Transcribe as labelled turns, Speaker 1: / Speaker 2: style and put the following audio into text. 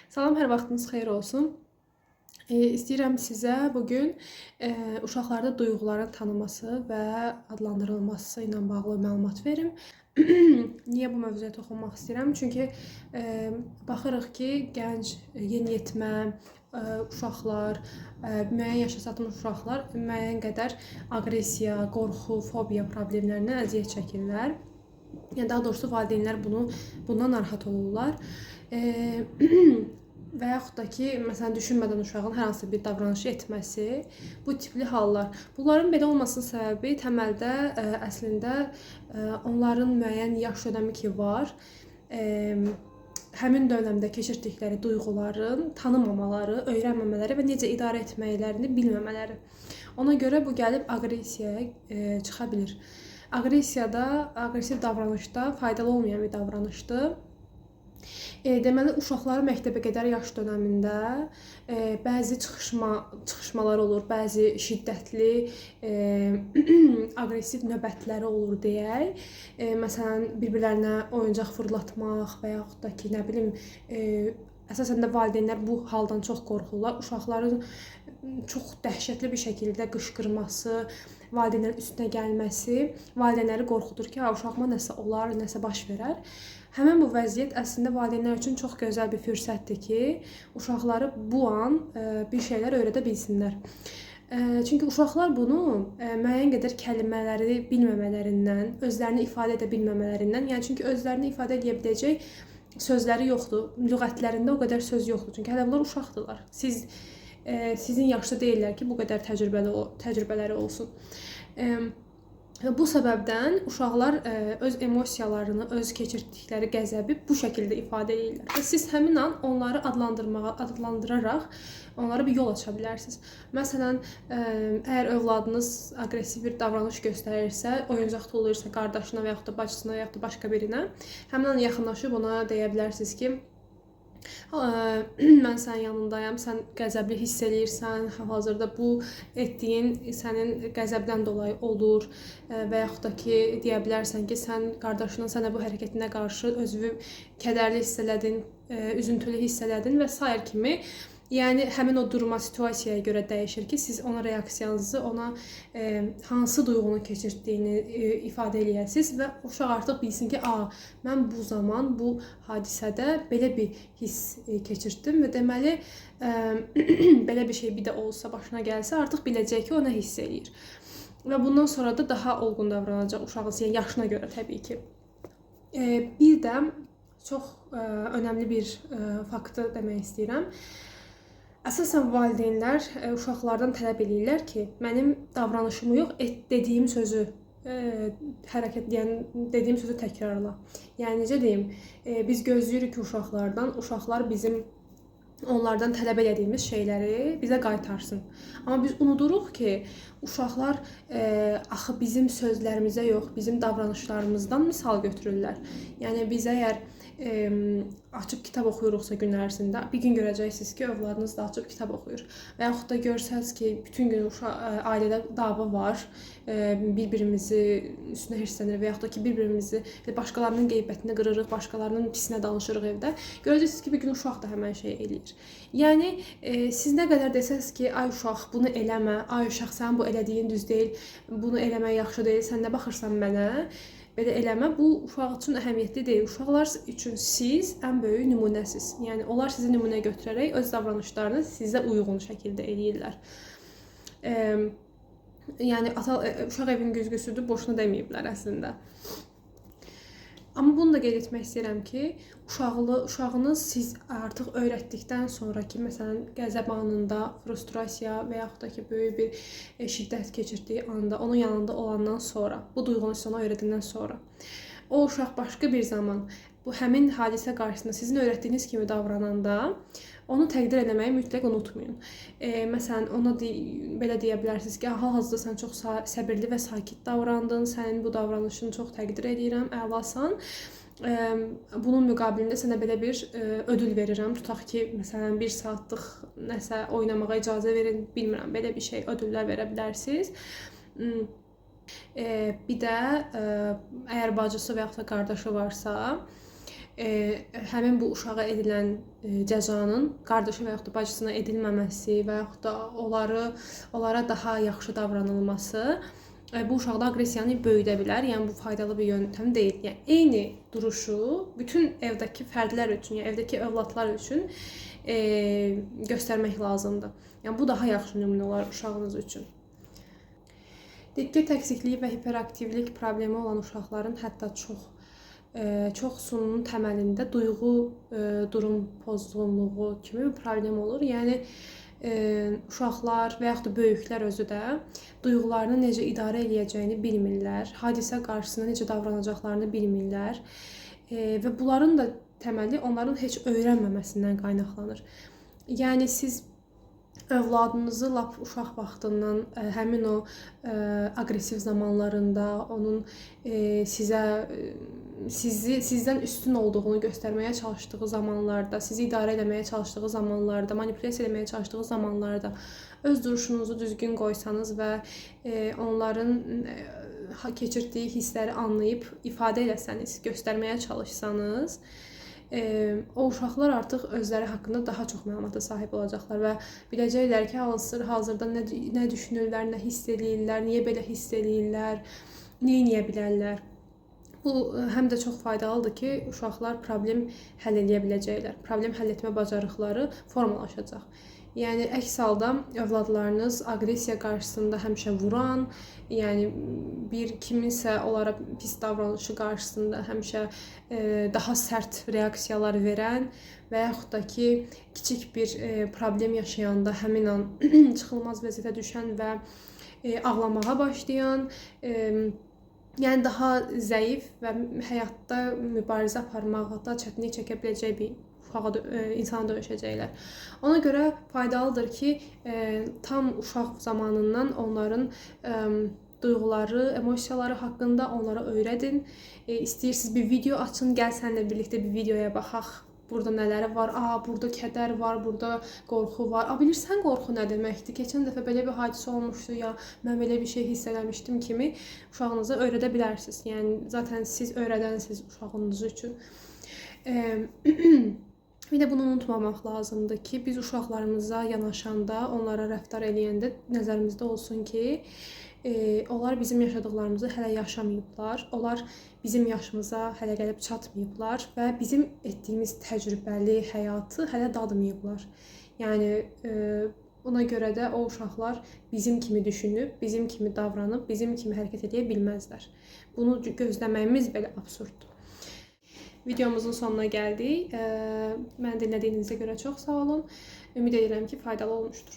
Speaker 1: Salam, hər vaxtınız xeyir olsun. İstəyirəm sizə bugün uşaqlarda duyğuların tanıması və adlandırılması ilə bağlı məlumat verim. Niyə bu mövzuya toxunmaq istəyirəm? Çünki baxırıq ki, gənc, yeniyetmə uşaqlar, müəyyən yaşa çatmış uşaqlar müəyyən qədər aqressiya, qorxu, fobiya problemlərindən əziyyət çəkirlər. Yəni daha doğrusu valideynlər bundan narahat olurlar. Və yaxud da ki, məsələn, düşünmədən uşağın hər hansı bir davranış etməsi, bu tipli hallar. Bunların belə olmasının səbəbi təməldə əslində onların müəyyən yaş dönəmi ki var, həmin dövrdə keçirdikləri duyğuların tanımamaları, öyrənməmələri və necə idarə etməklərini bilməmələri. Ona görə bu gəlib aqressiyaya çıxa bilir. Aqressiyada, aqressiv davranışda faydalı olmayan bir davranışdır. Deməli, uşaqları məktəbə qədər yaş dönəmində bəzi çıxışmalar olur, bəzi şiddətli aqressiv növbətləri olur deyək. Məsələn, bir-birlərinə oyuncaq fırlatmaq və yaxud da ki, nə bilim, əsasən də valideynlər bu haldan çox qorxurlar. Uşaqların çox dəhşətli bir şəkildə qışqırması, valideynlərin üstünə gəlməsi valideynləri qorxudur ki, uşağıma nəsə olar, nəsə baş verər. Həmin bu vəziyyət əslində valideynlər üçün çox gözəl bir fürsətdir ki, uşaqları bu an bir şeylər öyrədə bilsinlər. Çünki uşaqlar bunu müəyyən qədər kəlmələri bilməmələrindən, özlərini ifadə edə bilməmələrindən, yəni çünki özlərini ifadə edə biləcək sözləri yoxdur, lüğətlərində o qədər söz yoxdur. Çünki hələ bunlar uşaqdırlar. Sizin yaşda deyirlər ki, bu qədər təcrübələri olsun. Bu səbəbdən uşaqlar öz emosiyalarını, öz keçirdikləri qəzəbi bu şəkildə ifadə edirlər. Və siz həmin an onları adlandıraraq onlara bir yol aça bilərsiniz. Məsələn, əgər övladınız aqressiv bir davranış göstərirsə, oyuncaq tullayırsa qardaşına və yaxud da bacısına və yaxud da başqa birinə, həmin an yaxınlaşıb ona deyə bilərsiniz ki, mən sənin yanındayam, sən qəzəbli hiss eləyirsən, hal-hazırda bu etdiyin sənin qəzəbdən dolayı olur və yaxud da ki, deyə bilərsən ki, sən qardaşının sənə bu hərəkətinə qarşı özünü kədərli hiss elədin, üzüntülü hiss elədin və sair kimi. Yəni, həmin o duruma, situasiyaya görə dəyişir ki, siz ona reaksiyanızı, ona hansı duyğunu keçirdiyini ifadə eləyəsiniz və uşaq artıq bilsin ki, mən bu zaman, bu hadisədə belə bir hiss keçirtdim və deməli, belə bir şey bir də olsa, başına gəlsə, artıq biləcək ki, o nə hiss eləyir. Və bundan sonra da daha olğun davranacaq uşağın, yəni yaşına görə təbii ki. Bir də çox önəmli bir faktı demək istəyirəm. Əsasən valideynlər uşaqlardan tələb eləyirlər ki, mənim davranışımı yox, dediyim sözü hərəkət, yəni dediyim sözü təkrarla. Yəni necə deyim, biz gözləyirik ki, uşaqlardan, uşaqlar bizim onlardan tələb elədiyimiz şeyləri bizə qaytarsın. Amma biz unuduruq ki, uşaqlar axı bizim sözlərimizə yox, bizim davranışlarımızdan misal götürürlər. Yəni biz əgər açıb kitab oxuyuruqsa gün ərzində, bir gün görəcəksiniz ki, övladınız da açıb kitab oxuyur. Və yaxud da görsəniz ki, bütün gün ailədə dava var, bir-birimizi üstünə hirslənir və yaxud da ki, bir-birimizi başqalarının qeybətini qırırıq, başqalarının pisinə danışırıq evdə. Görəcəksiniz ki, bir gün uşaq da həmən şey eləyir. Yəni, siz nə qədər desəniz ki, ay uşaq, bunu eləmə, ay uşaq, sənin bu elədiyin düz deyil, bunu eləmək yaxşı deyil, sən nə baxırsan mənə, belə eləmə, bu uşaq üçün əhəmiyyətli deyil. Uşaqlar üçün siz ən böyük nümunəsiniz. Yəni, onlar sizi nümunə götürərək öz davranışlarını sizə uyğun şəkildə eləyirlər. Yəni, uşaq evin güzgüsüdür, boşuna deməyiblər əslində. Amma bunu da qeyd etmək istəyirəm ki, uşağınız siz artıq öyrətdikdən sonra ki, məsələn, qəzəb anında, frustrasiya və yaxud da ki, böyük bir şiddət keçirdiyi anda, onun yanında olandan sonra, bu duyğunu siz ona öyrədəndən sonra, o uşaq başqa bir zaman bu həmin hadisə qarşısında sizin öyrətdiyiniz kimi davrananda onu təqdir eləməyi mütləq unutmayın. Məsələn, ona belə deyə bilərsiniz ki, hal-hazırda sən çox səbirli və sakit davrandın, sənin bu davranışını çox təqdir edirəm, əlasan. Bunun müqabilində sənə belə bir ödül verirəm. Tutaq ki, məsələn, bir saatlıq nəsə oynamağa icazə verin, bilmirəm, belə bir şey ödüllər verə bilərsiniz. Bir də əgər bacısı və yaxud da qardaşı varsa, həmin bu uşağa edilən cəzanın qardaşı və yaxud da bacısına edilməməsi və yaxud da onlara daha yaxşı davranılması bu uşaqda aqressiyanı böyüdə bilər. Yəni bu faydalı bir yöntəm deyil. Yəni eyni duruşu bütün evdəki fərdlər üçün, yəni evdəki övladlar üçün göstərmək lazımdır. Yəni bu daha yaxşı nümunə olar uşağınız üçün. Diqqət əksikliyi və hiperaktivlik problemi olan uşaqların hətta çoxsunun təməlində duyğu durum pozğunluğu kimi bir problem olur. Yəni uşaqlar və yaxud da böyüklər özü də duyğularını necə idarə eləyəcəyini bilmirlər, hadisə qarşısında necə davranacaqlarını bilmirlər və bunların da təməli onların heç öyrənməməsindən qaynaqlanır. Yəni siz övladınızı lap uşaq vaxtından həmin o aqressiv zamanlarında onun sizdən üstün olduğunu göstərməyə çalışdığı zamanlarda, sizi idarə eləməyə çalışdığı zamanlarda, manipulyasiya eləməyə çalışdığı zamanlarda öz duruşunuzu düzgün qoysanız və onların keçirdiyi hissləri anlayıb ifadə eləsəniz, göstərməyə çalışsanız, o uşaqlar artıq özləri haqqında daha çox məlumata sahib olacaqlar və biləcəklər ki, hazırda nə düşünürlər, nə hiss eləyirlər, niyə belə hiss eləyirlər, nə edə bilərlər. Bu həm də çox faydalıdır ki, uşaqlar problem həll eləyə biləcəklər. Problem həll etmə bacarıqları formalaşacaq. Yəni əks halda övladlarınız aqressiya qarşısında həmişə vuran, yəni bir kiminsə onlara pis davranışı qarşısında həmişə daha sərt reaksiyalar verən və yaxud da ki, kiçik bir problem yaşayanda həmin an çıxılmaz vəziyyətə düşən və ağlamağa başlayan, yəni daha zəif və həyatda mübarizə aparmaqda çətinlik çəkə biləcək bir insana dönüşəcəklər. Ona görə faydalıdır ki, tam uşaq zamanından onların duyğuları, emosiyaları haqqında onlara öyrədin. İstəyirsiniz bir video açın, gəl səninlə birlikdə bir videoya baxaq. Burada nələri var? Burada kədər var, burada qorxu var. Bilirsən qorxu nə deməkdir? Keçən dəfə belə bir hadisə olmuşdu ya, mən belə bir şey hiss eləmişdim kimi uşağınıza öyrədə bilərsiniz. Yəni zaten siz öyrədənsiniz uşağınız üçün. Bir də bunu unutmamaq lazımdır ki, biz uşaqlarımıza yanaşanda, onlara rəftar eləyəndə nəzərimizdə olsun ki, onlar bizim yaşadıqlarımızı hələ yaşamayıblar, onlar bizim yaşımıza hələ gəlib çatmayıblar və bizim etdiyimiz təcrübəli həyatı hələ dadmayıblar. Yəni ona görə də o uşaqlar bizim kimi düşünüb, bizim kimi davranıb, bizim kimi hərəkət edə bilməzlər. Bunu gözləməyimiz belə absurddur. Videomuzun sonuna gəldik. Məni dinlədiyinizə görə çox sağ olun. Ümid edirəm ki, faydalı olmuşdur.